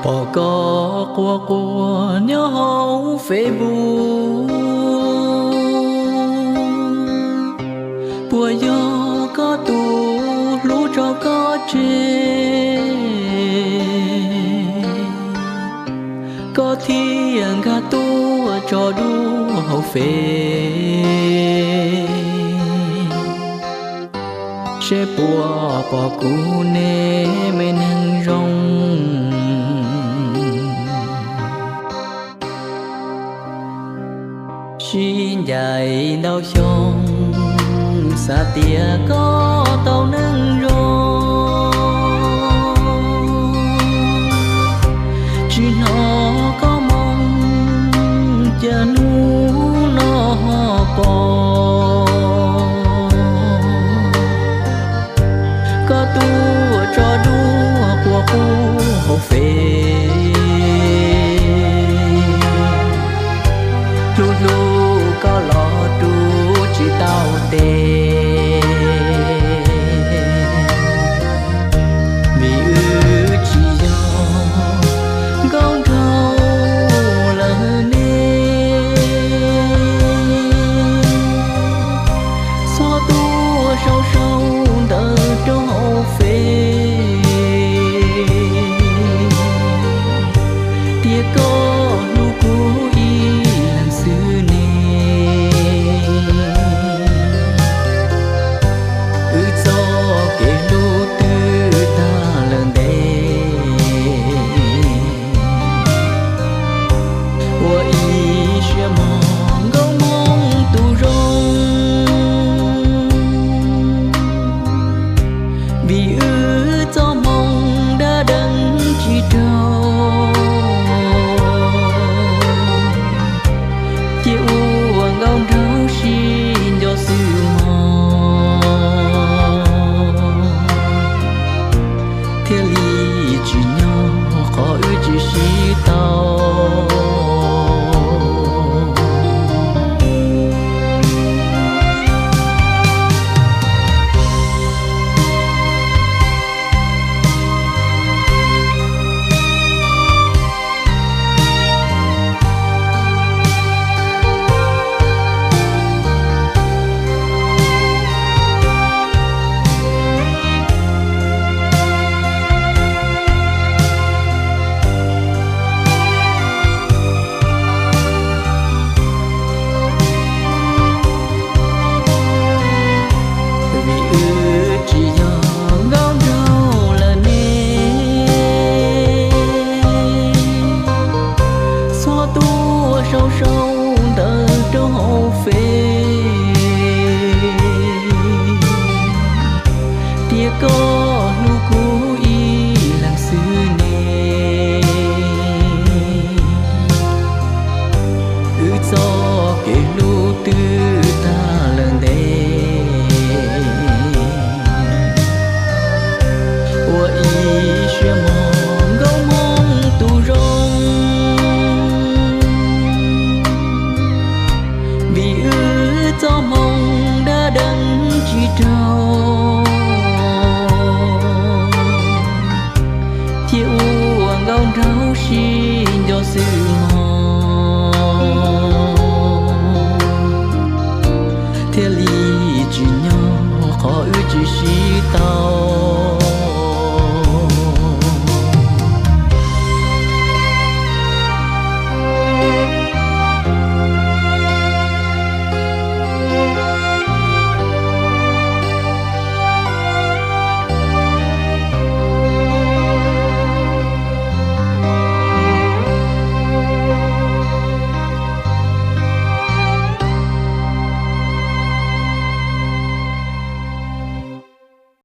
Pom koj quaj quaj nyob hauv Facebook, puas yog koj tus hlub tso koj tseg, koj thiaj nkag tuaj tso dua hauv Fev? Seb puas pom kuv ne, me neeg zoo. Sib ncaim ntau xyoo, xav tias koj tau neej zoo, tsis hnov koj moo, cas hnub no ho pom koj tuaj tso dua quaj quaj hauv Fev. Hlub hlub koj los rub tsis tau tes, vim wb tsis yog nkauj nraug lawm ne. Txhob tuaj sau sau ntawv rau hauv Fev tias koj hlub kuv ib leeg xwb ne. Wb txoj kev hlub twb tag lawm ntev, ua ib siab mog nkauj Hmoob tus zoo, vim wb txoj hmoo dab deev tsis raug, cia ua nkauj nraug sib nco xwb mog, thiaj li tsim nyog qhov wb tsis sib tau. Vim wb tsis yog nkauj nraug lawm ne, txhob tuaj sau sau ntawv rau hauv Fev tias koj hlub kuv ib leeg xwb ne. Wb txoj kev hlub twb tag lawm ntev, ua ib siab mog nkauj Hmoob tus zoo, vim wb txoj hmoo dab deev tsis raug, cia ua nkauj nraug sib nco xwb mog, thiaj li tsim nyog qhov wb tsis sib tau.